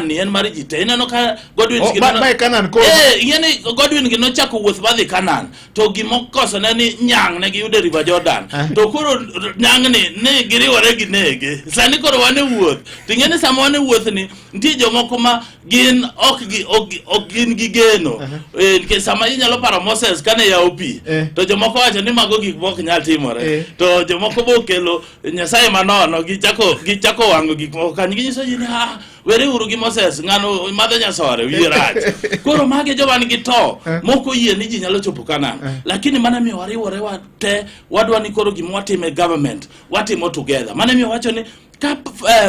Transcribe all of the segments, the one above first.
Canaan ni en mar ji te. Ineno ka Godwin Oh, gi ma e Canaan koro. Eh, ing'e ni Godwin gi nochako wuoth madhi Canaan to gimokoso ne ni nyang' ne giyudo e River Jordan. Eh. To koro nyang' ni ne giriwore gi nege. Sani koro wan e wuoth. To ing'e ni sama wan e wuoth ni nitie jomoko ma gin ok gi ok gi- ok gin gi geno. Eh, nikech sama inyalo paro Moses kane yawo pi Eh. to jomoko wacho ni mago gik mok nyal timore. Eh. To jomoko bo okelo Nyasaye manono gichako wang'o gik moko kanyo ginyiso ji ni ah, were uru gi Moses ng'ano madho nyasore wiye rach koro magi joma nigi to moko oyie ni ji nyalo chopo Canaan lakini mano miyo wariwore wa te wadwa ni koro gima watimo e government watimo together mano miyo wacho ni ka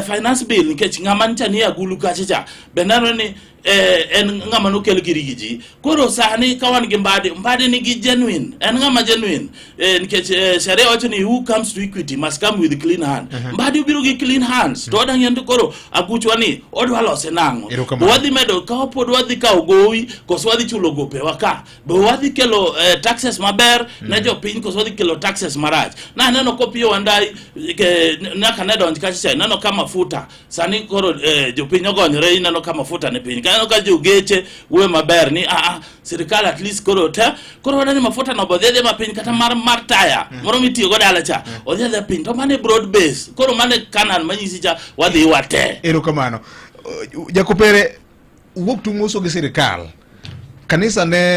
finance bill nikech ng'ama ncha ni e agulu kacha cha be nenore ni en ng'ama nokel gi rigiji koro sani ka wan gi Mbadi Mbadi nigi genuine en ng'ama genuine nikech sheria wacho ni who comes to equity must come with clean hand. Mbadi obiro gi clean hands to odang'e ni koro aguchwa ni odwa lose nang'o? Erokamano. Wadhi medo ka pod wadhi kawo gowi koso wadhi chulo gopewa ka be wadhi kelo taxes maber ne jopiny koso wadhi kelo taxes marach naneno kopiyo Wandayi nyaka ne donj kacha cha ineno ka mafuta sani koro jopiny ogonyore ineno ka mafuta ni piny kaneno ka jogeche wuoyo maber ni aa sirikal at least koro te koro waneno ni mafuta no bodhi adhiya mapiny kata mar taya moro mitiyo go dala cha odhi adhiya piny to mane broad base koro mane Canaan manyisi cha wadhi wate. Erokamano. Jakopere wuok tung' uso gi sirikal. Kanisa ne